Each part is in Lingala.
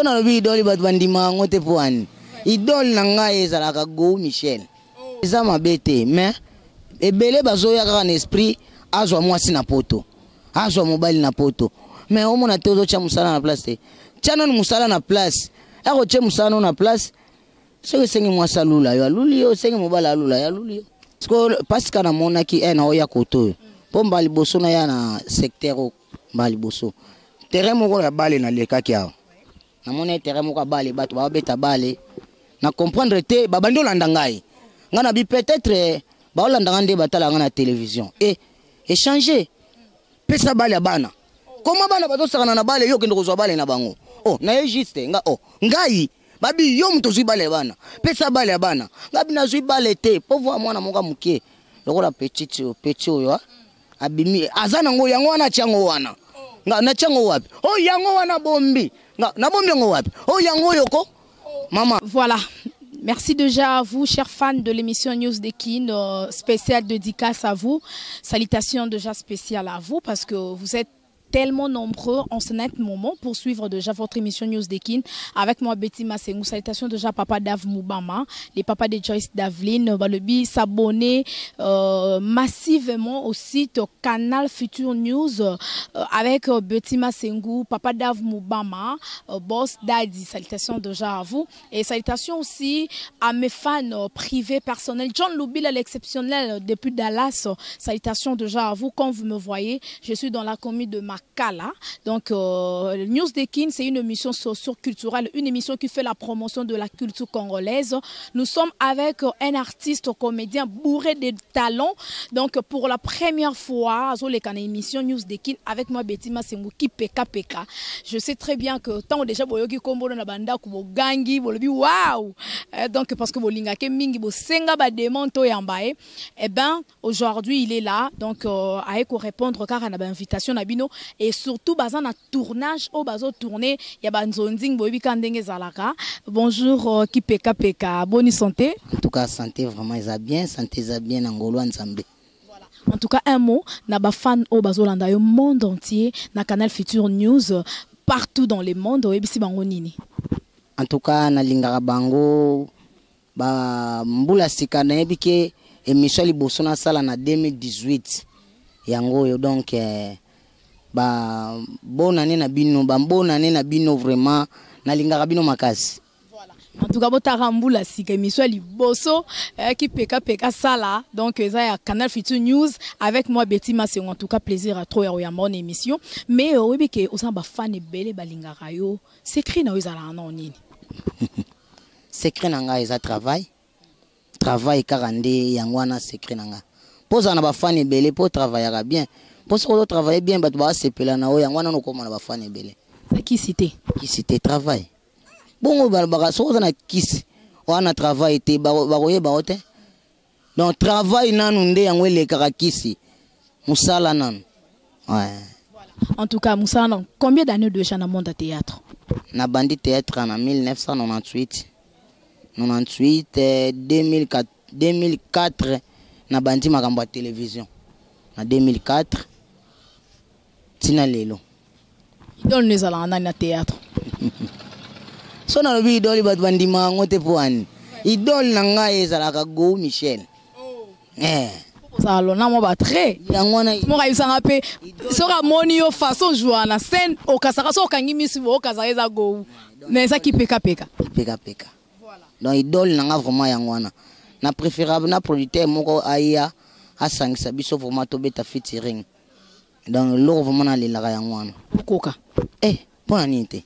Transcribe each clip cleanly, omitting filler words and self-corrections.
So nalobi idole, bato bandima yango te. Mpo wani idole na ngai ezalaka Gou Michel. Eza mabe te, mais ebele bazoya kaka na esprit azwa mwasi na poto, azwa mobali na poto. Mais omona te, ozotya mosala na place te. Tia nanu mosala na place, akotie mosala no na place. Soki esengi mwasi alula yo, aluli yo. Esengi mobali alula yo, aluli yo. Parce que namonaki e na oya kote oyo, mpo mbala liboso naya na secteur oyo, mbala liboso terrain moko ya bale nalekaki awa, namoni terrain moko ya bale, bato babeta bale. Na comprendre te, babandi olanda ngai. Ngai na bi peut-être baolanda ngai nde batala ngai na télévision. E échange pesa bale ya bana. Koma bana bazosakana na bale, yo okende kozwa bale na bango. Oh, naye juste nga, oh, ngai babi yo moto ozwi bale ya bana, pesa bale ya bana. Ngai bi nazwi bale te, mpo voi mwana moko ya moke lokola petit oyo, petit oyo abimi, aza nango yango wana, atia yango wana. Nga natia yango wapi? O yango wana bombi. Nga nabombi yango wapi? O yango oyo ko mama. Voilà. Merci déjà à vous, chers fans de l'émission News de Kin, spéciale dédicace à vous. Salutations déjà spéciales à vous parce que vous êtes tellement nombreux en ce net moment pour suivre déjà votre émission News de Kin avec moi, Betty Masengu. Salutations déjà papa Dav Moubama, les papas de Joyce Davline, balobi s'abonner massivement au site Canal Future News avec Betty Masengu, papa Dav Moubama, boss Daddy. Salutations déjà à vous et salutations aussi à mes fans privés personnels. John Loubila l'exceptionnel depuis Dallas. Salutations déjà à vous. Comme vous me voyez, je suis dans la commune de Makala. Donc, News de Kin, c'est une émission socio-culturelle, une émission qui fait la promotion de la culture congolaise. Nous sommes avec un artiste comédien bourré de talents. Donc, pour la première fois, azoleka na émission News de Kin avec moi, Betty Masengu, qui PK PK. Je sais très bien que tant déjà boyoki kombo na banda ku gangi, bolobi waouh. Donc, parce que bolingake mingi, bosenga ba demande to yambae. Eh ben, aujourd'hui, il est là, donc aye ko répondre car na ba invitation na bino et surtout baza na tournage o bazo tourner ya ba nzonzing boyebi ka ndenge zalaka. Bonjour Kipeka Peka, bonne santé. En tout cas, santé vraiment eza bien, santé eza bien na ngolo ya Nzambe. Voilà. En tout cas, un mot na ba fan o bazolanda yo monde entier na Canal Future News partout dans le monde, oyebisi bango nini? En tout cas, nalingaka bango ba mbula sika. Nayebi ke émission liboso nasala na 2018 yango oyo. Donc ba bonne année na bino, ba bonne année na bino, vraiment nalingaka bino makasi. Voilà. En tout cas, botara mbula sika, émission liboso qui peka peka sala. Donc eza ya Canal Future News avec moi, Betty Masengo. En tout cas, plaisir à trop ya mon émission. Mais oyebi ke oza ba fan ebele balingaka yo. Secret na yo ezalaka na nini? Secret na ngai eza travail, travail kaka nde yango wana secret na ngai. Mpo ozala na bafani ebele, mpo otravaillaka bien, mpo soki ozotravaille bien, bato baasepela na oyo yango wana nokóma na bafani ebele. Eza kisi te? Kisi te, travail. Bongo balobaka soki oza na kisi wana, travail te, bakoyeba yo te. Donc travail nanu nde yango elekaka kisi, mosala nanu, ouais. En tout cas, mosala nanu. Combien d'années déjà na monde ya théâtre? Nabandi théâtre na 1998, 98, 2004, 2004 nabandi makambo ya télévision na 2004 ntina lelo. Idole no ezalaka nani na théâtre? So nalobi idole, bato bandima yango te. Mpo wani idole na ngai ezalaka Gou Michel, eh. Ozala lona mwa batrait. Yango wana. Moko ayebisanga mpe soki amoni yo façon joua na scène, okasaka soki okangi misu bo okasaka eza Gou, mais eza Kipekapeka. Kipekapeka. Donc idole na nga vraiment yango wana. Na préférable na producteur moko aya asangisa biso vraiment, tobeta featuring. Donc eloko vraiment nalelaka yango wana. Okoka? Eh, mpo na nini te?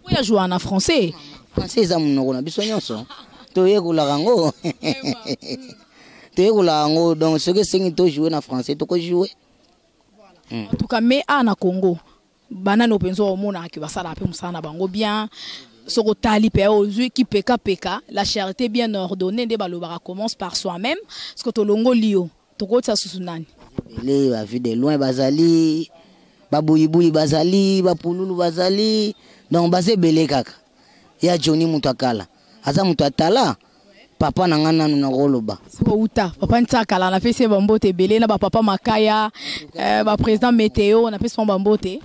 Po ya joua na français. Français eza monoko na biso nyonso, toyekolaka yango, toyekolaka yango. Donc soki esengi tojoue na français, tokojoue. En tout cas, mais a na Congo, banani mpenza omonaka basalaka mpe mosala na bango bien? Soki otali mpe ozwi Kipekapeka, la charité bien ordonnée nde balobaka commence par soi-même. Soki tolongoli yo, tokotisa susu nani? Ebele, bavues de loin bazali, babuyibuyi bazali, bapululu bazali, donc baza ebele kaka. Ya Johnny moto akala, aza moto atala papa na nga nanu nakoloba. Soki outa papa Ntiakala, napesi ye bambote ebele na bapapa Makaya, baprésident Météo, napesi bango bambote.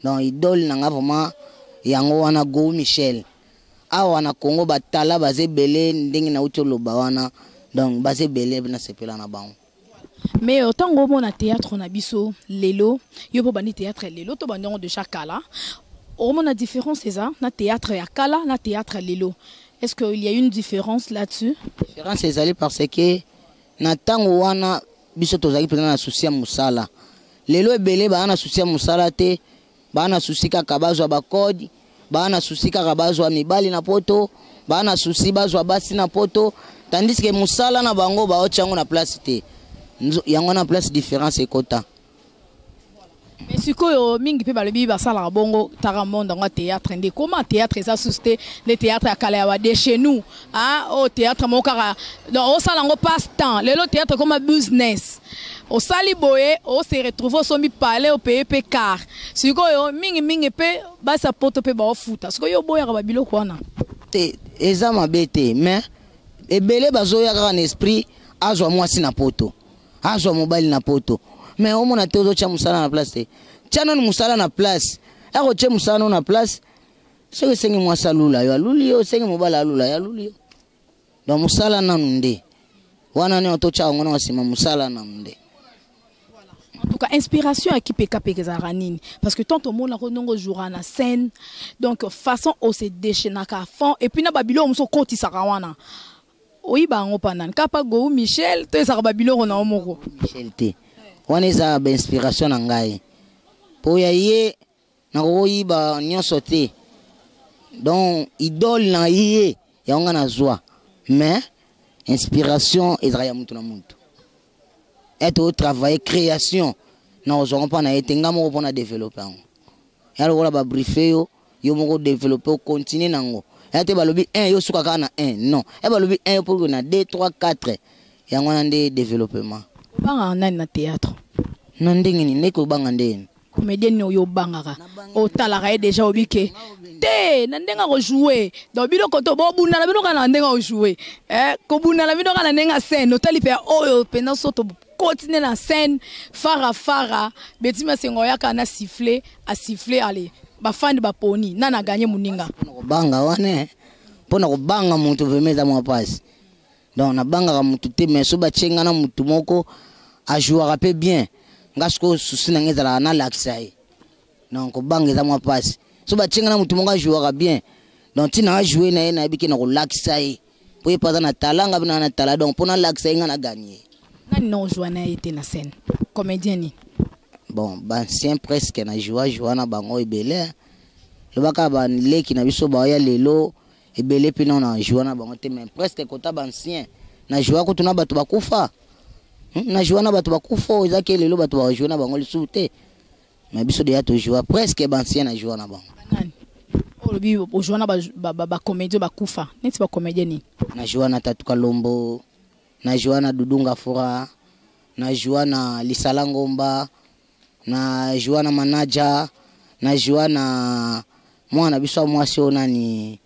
Donc idole na nga vraiment Yango wana Gou Michel. Awa na Congo ba tala baza ebele ndenge nauti oloba wana donc baza ebele nasepela na bango. Mais ntango omona théâtre na biso lelo, yo mpo bandi théâtre lelo to bandi yango déjà kala, omona différence eza na théâtre ya kala na théâtre lelo? Est-ce qu'il y a une différence là-dessus? Différence ezali parce que na ntango wana biso tozalaki mpenza na souci ya mosala. Lelo ebele baa na souci ya mosala te, baa na souci kaka bazwa bacode, baa na souci kaka bazwa mibali na poto, baa na souci bazwa basi na poto, tandis que mosala na bango baotia yango na place te. Yango na place différence ekota. Mais sikoyo mingi mpe balobi basalaka bongo taka monde yango ya théâtre nde koma théâtre eza susu te nde théâtre ya kala ya bade chez nous, ah, oyo théâtre moko kaka donc osala yango passe temps. Lelo théâtre ekoma business, osali boye ose retrouve osombi palais, opaye mpe car. Sikoyo mingimingi mpe basi ya poto mpe baofuta. Sikoyo oboyaka babiloko wana? Te, eza mabe te, mais ebele bazoya kaka na esprit azwa mwasi na poto, azwa mobali na poto. Mais omona te, ozotya mosala na place te. Tia nanu mosala na place, akotie mosala nano na place. Soki esengi mwasi alula yo, aluli yo. Esengi mobali alula yo, aluli yo. Donc mosala nanu nde wana nio totya yango na nsima, mosala nanu nde. En tout cas, inspiration ya Kipekapeka ezalaka nini? Parce que tant omonaka ndongo ojouera na scène, donc façon ose déchaînaka à fond, et puis na babiloko mosusu okotisaka wana, oyiba yango mpa nani? Kapa Gou Michel to ezalaka babiloko na yo moko? Michel te, wana eza bainspiration na ngai. Mpo ya ye nakokoyiba nyonso te. Donc idole na ye yango nga nazwa, mais inspiration ezalaka ya mutu na mutu. Ete otravaille création na kozwaka mpa na ye te, nga moko mpona développe yango. Ya lokola babriefe yo, yo moko développe, ocontinue nango. Ya te balobi 1, yo suka kaka na 1, non. E balobi 1, yo mpo na 2, 3, 4, yango wana nde développement. Obangaka nani na théâtre? Na ndenge nini? Ndenge obanga ndenge? Comédien nini oyo obangaka, otalaka ye déjà obi ke te na ndenge akojoue? Donc biloko to bobunda na bino kaka na ndenge akojoue, eh, kobunda na bino kaka na ndenge ya scène, otali mpe oyo mpenza so tokontinue na scène fara fara beti masengo oyaka na siffle asiffle, ale bafandi baponi nani aganye moninga. Mpona kobanga wana, mpona kobanga moto vraiment eza mwa mpasi. Donc nabangaka motu te, mais so batie nga na motu moko ajouaka mpe bien, nga sikoyo souci na nga ezalaka nalakisa ye. Donc kobanga eza mwa mpasi. So batie nga na motu moko ajouaka bien, donc ntina ajoue na ye, nayebi ke na kolakisa ye, mpo ye mpe aza na tala, nga mpe naa na tala. Donc mpo nalakisa ye, nga na ganye. Nani na ojoua na ye te na scène? Comédien nini? Bon, baancien presque na joua joua na bango ebele. Lobaka baleki na biso baoya lelo ebele mpe nao na joua na bango te, mais presque kota baancien na joua kutu na bato bakufa. Na joua na bato bakufa oyo eza ke lelo bato bajoue na bango lisusu te, mais biso deya tojoua presque baancien na joua na bango. Nani olobi ojoua na bacomédien bakufa? Neti bacomédien nini? Na joua na Tatu Kalombo, na joua na Dudunga Fura, na joua na Lisala Ngomba, na joua na Manaja, na joua na mwana biso ya mwasi oyo nani,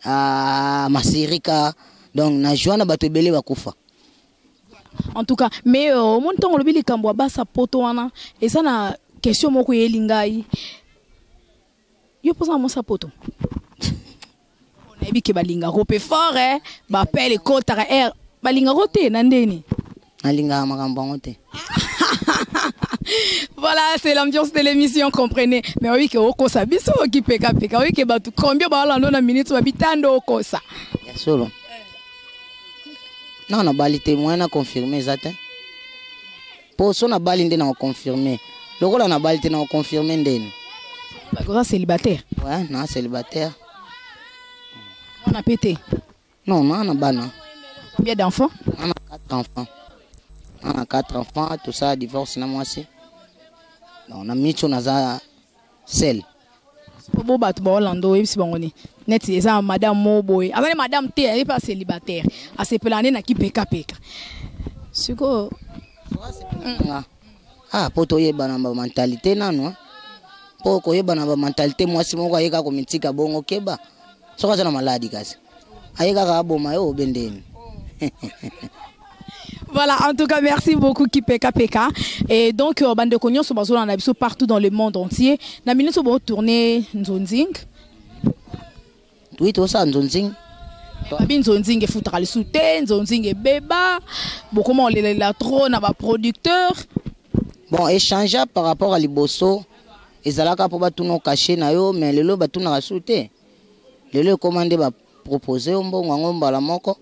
ah, Masirika. Donc na joua na bato ebele bakufa. En tout cas, mais omoni ntango olobi likambo ya basa poto wana, eza na question moko eyeli ngai. Yo mpoza na mwasi ya poto, nayebi ke balingako mpe fort, eh? Bapele ekotaka aire balingako te na ndeni. Nalingaka makambo yango te. Voilà, c'est l'ambiance de l'émission, comprenez. Mais oui, que okosa biso ki peka peka, oui que batu combien ba na minute ba bitando okosa? Ya solo non, nabali te. Moyen na confirme eza te, mpo so nabali nde na koconfirme. Lokola nabali te, na koconfirme ndeni? Oza célibataire? Ouais, na célibataire. Mwana pe te? Non, naa na bana. Combien d'enfants? Naa na quatre enfants, naa na quatre enfants. Tosala divorce na mwasi, donc na minute oyo naza seul. Bo bato baolanda, oyebisi bango nini? Neti eza madame moko boye, aza ne madame te, aye mpe acélibataire, asepela nde na kipekapeka sikoyo. Nga ah, mpo toyebana bamentalité nanu, mpo koyebana bamentalité. Mwasi moko aye kaka komitika bongo, keba soki aza na maladi, kasi aye kaka aboma yo obe ndeni. Voilà, en tout cas, merci beaucoup Kipeka Peka. Et donc, bande nyonso bazolanda biso partout dans le monde entier. Na minute bo tourner Nzonzing. Oui, tosala nzonzing. Babi nzonzing efutaka lisusu te, nzonzing ebeba, bokoma olelela trop na baproducteur. Bon, échange par rapport à liboso, ezalaka mpo batuna cachet na yo, mais lelo batunaka su te. Lelo ekóma nde bapropose yo mbongo yango mbala moko.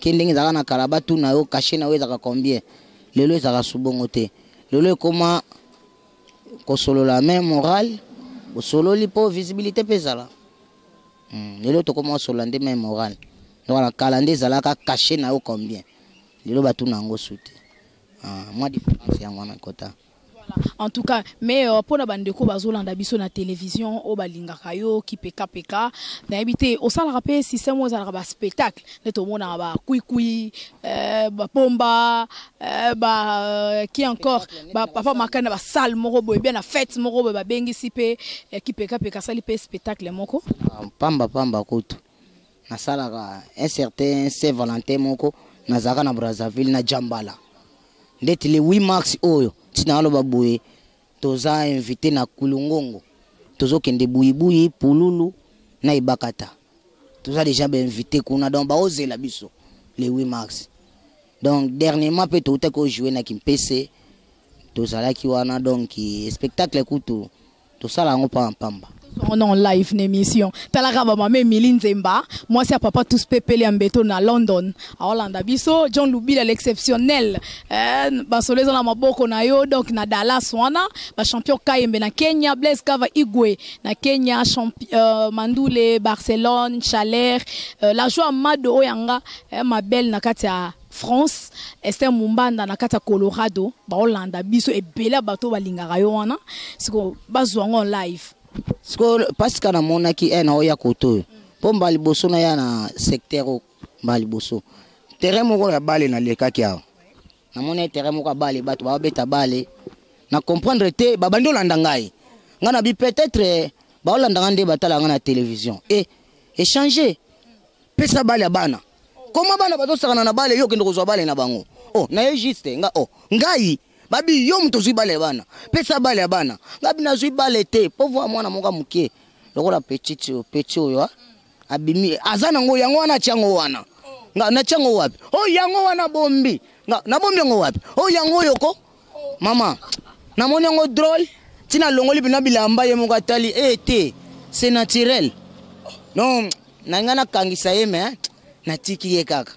Ke ndenge ezalaka na kala, batuna yo cachet na yo ezalaka combien, lelo ezalaka su bongo te. Lelo ekóma kosolola main morale, bosololi mpo visibilité mpe ezala. Lelo tokóma kosolola nde main morale. Donc na kala nde ezalaka cachet na yo combien, lelo batuna yango su te. Ah, mwa différence yango wana kota. Voilà. En tout cas, mais mpona bandeko bazolanda biso na télévision oyo balingaka yo kipekapeka, nayebi te, osalaka mpe système oyo ezalaka baspectacle nde tomonaka bakwikwi, bapomba, ba qui encore, bapapa makani na basale moko boye, bien na fête moko boye, babengisi mpe kipekapeka, asali mpe spectacle moko? Ah, pamba pamba kutu nasalaka. Un certain Saint Valentin moko nazalaka na Brazzaville na Jambala, ndeti le 8 mars oyo ntina aloba boye, toza invité na Kulungongo, tozokende Buyibuyi, Pululu na Ebakata. Toza déjà bainvité kuna, donc baozela biso le 8 mars. Donc dernièrement mpe toutaki kojouer na Kimpese, tozalaki wana. Donc spectacle kutu tosala yango pamba pamba. On en live na émission, talaka bamama Emili Nzemba, mwasi ya papa tous pepele ya mbeto na London, aolanda biso. John Lubila l'exceptionnel, basolo eza na maboko na yo. Donc na Dallas wana, bachampion Kayembe na Kenya, Blaise Kava Igwe na Kenya, Mandule Barcelone, Chaleur, la joie Mado oyanga, Mabel na kati ya France, Esther Mumbanda na kati ya Colorado, baolanda biso ebele. Bato balingaka yo wana, siko bazwa yango en live. Sikoyo pasika namonaki e na oya kote oyo mpo mbala liboso naya na secteur oyo, mbala liboso terrain moko ya bale nalekaki awa, namoni terrain moko ya bale, bato baobeta bale, na comprendre te, babandi olanda ngai. Ngai na bi peut-être baolanda ngai nde batala ngai na télévision e échange pesa bale ya bana. Koma bana bazosakana na bale, yo okende kozwa bale na bango. Oh, na ye juste nga, oh, ngai babi yo moto ozwi bale ya bana, pesa bale ya bana. Ngai bi nazwi bale te mpo voa mwana moko ya moke lokola petit oyo, petit oyo abimi aza nango yango wana, atia yango wana. Nga natia yango wapi? O yango wana bombi. Nga nabombi yango wapi? O yango oyo ko mama, namoni yango drôle, ntina longoli mpena bilamba, ye moko atali e te, c'est naturel. Non, na ngai nakangisa ye, me natiki ye kaka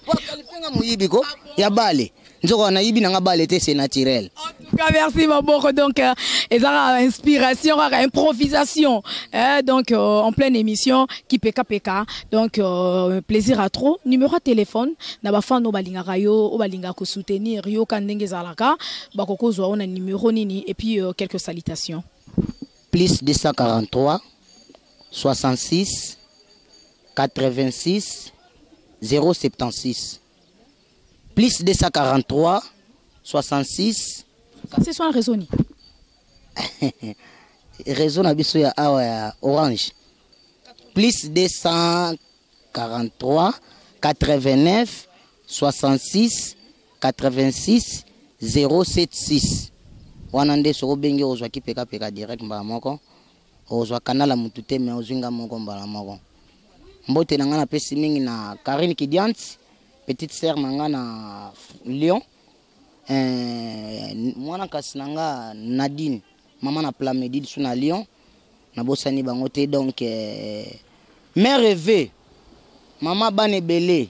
po akalife moyibi ko ya bale, nzoko nayibi nanga bale te, c'est naturel. En tout cas, merci Maboko. Donc, ezaka inspiration, kaka improvisation. Hein, donc, en pleine émission, qui PK PK. Donc, plaisir à trop. Numéro de téléphone, na ba fan o balingaka yo, o balinga ko soutenir yo ka ndenge zalaka, bakoko zwa na numéro nini et puis quelques salutations. Plus 243 66 86 076, plus 243 66. C'est soit réseau ni. Réseau na biso ya awa ya Orange, plus 243 89 66 86 076. Wana nde soki obengi, ozwaki pekapeka direct mbala moko, ozwa kanala mutu te, me ozwi nga moko mbala moko. Mbote na ngai napesi mingi na Karine Kidiant, petite sœur na ngai na Lyon, mwana kasi na nga Nadine, mama na Plamedi lisu na Lyon, nabosani bango te. Donc mère Eve, mama bana ebele,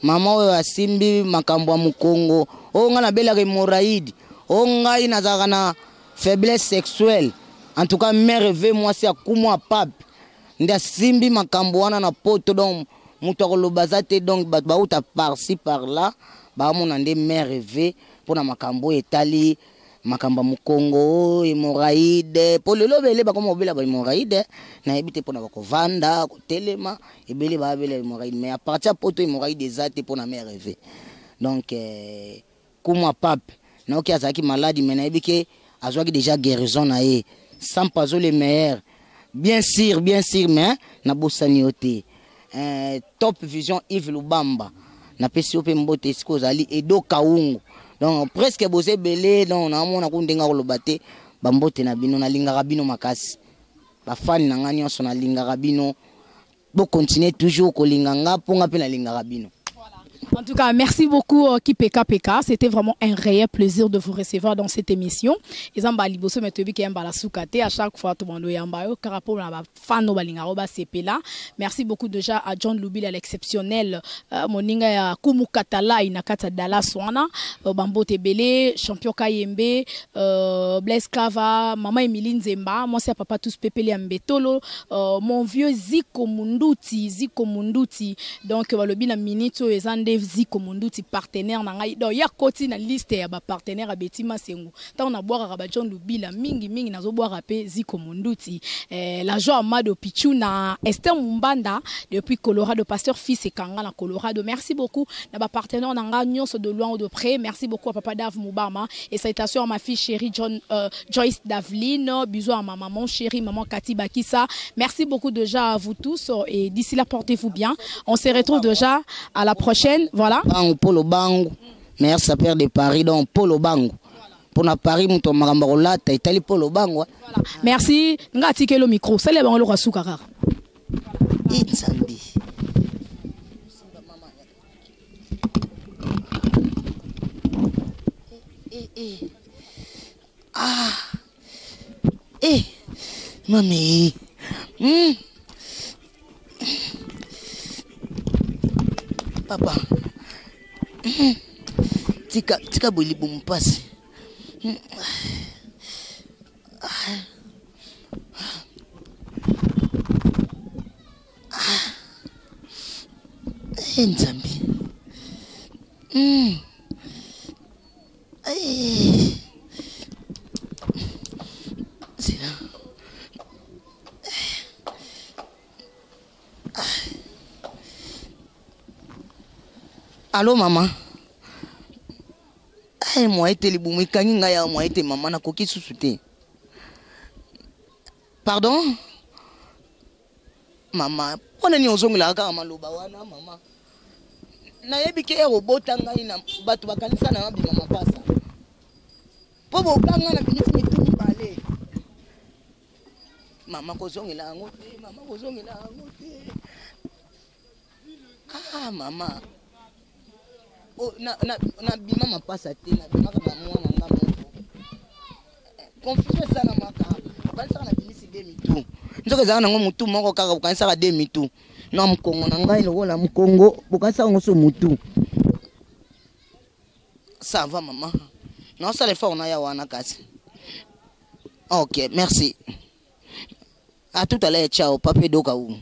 mama oyo asimbi makambo ya mokongo oyo ngai nabelaka hémorroïde, oyo ngai nazalaka na faiblesse sexuelle. En tout cas, mère Eve, mwasi akumwa pape, nde asimbi makambo wana na Poto. Donc moto akoloba aza te. Donc bato bauta par-ci par-là baamona nde mère Eve mpona makambo oyo etali makambo ya mokongo, hémorroïde, mpo lelo ebele bakoma kobela bahémorroïde. Nayebi te mpona bakovanda kotelema, ebele babela hémorroïde, mais à partir ya Poto hémorroïde eza te mpona mère Eve. Donc kumwa pape, nayoki azalaki maladi, mais nayebi ke azwaki déjà guérison na ye. Sampazo le meilleur, bien sûr, bien sûr, mais nabosani yo te. Top Vision, Yves Lubamba, napesi yo mpe mbote esika ozali. Edo Kaungu, donc presque boza ebele. Donc naomona ku ndenge akoloba te. Bambote na bino, nalingaka bino makasi. Bafani na ngai nyonso, nalingaka bino. Bocontinue toujours kolinga nga, mpo nga mpe nalingaka bino. En tout cas, merci beaucoup Kipeka Peka. C'était vraiment un réel plaisir de vous recevoir dans cette émission. Ezamba liboso mais toyebi ke mbala suka te à chaque fois to bando yamba yo karapo na ba fan no balinga ba sepela. Merci beaucoup déjà à John Lubila l'exceptionnel moninga ya Kumu Katalai na kata Dallas wana Bambote Belé, champion Kayembe, Blaise Kava, maman Emilie Nzemba, moi c'est papa tous pepele ya Mbetolo, mon vieux Ziko Munduti, Ziko Munduti. Donc balobi na minute oyo eza nde Ziko Munduti partenaire na ngai. Donc ya koti na liste ya ba partenaire ya Betty Masengu. Tango na bwakaka ba John Lubila mingi mingi nazobwaka pe Ziko Munduti. La joie Amado Pichuna, Esther Mumbanda depuis Colorado, pasteur fils Ekanga na Colorado. Merci beaucoup na ba partenaire na ngai nyonso de loin ou de près. Merci beaucoup à papa Dave Mubama et salutations à ma fille chérie John Joyce Daveline. Bisous à ma maman chérie, maman Cathy Bakissa. Merci beaucoup déjà à vous tous et d'ici là portez-vous bien. On se retrouve déjà à la prochaine. Voilà. Bangu Polo Bangu, meilleur sapeur de Paris, donc Polo Bangu. Pour na Paris muto makambo kolata itali Polo Bangu. Voilà. Merci. Nga tikelo micro. Sale bango lokwa suka kaka. Insambi. Eh, eh. Ah. Eh. Mami. Papa. Tika, tika boli bumpasi. Ah. Ah. Eh, Nzambi. Eh. Zela. Allô mama. Eh, moi ete libumu ekangi ngai awa, moi ete mama nakoki susu te. Pardon? Mama, mpona nini ozongelaka kaka maloba wana mama? Nayebi ke ere obota ngai na bato bakanisa na mabima mapasa. Mpo bokanga na bimisi mitu mibale. Mama kozongela yango te, mama kozongela yango te. Ah mama. Oh, na, na, na bima mapasa te, na bimaka na mwana nga moko. Confusion esalamaka, okanisaka na bimisi de mitu. Nzoka ezalaka nango mutu moko kaka, okanisaka de mitu. Na mokongo na ngai lokola mokongo, bokanisaka yango so mutu. Ça va maman. Naosala effort na ya wana kasi. Ok, merci. À tout à l'heure, ciao, pape doka ou.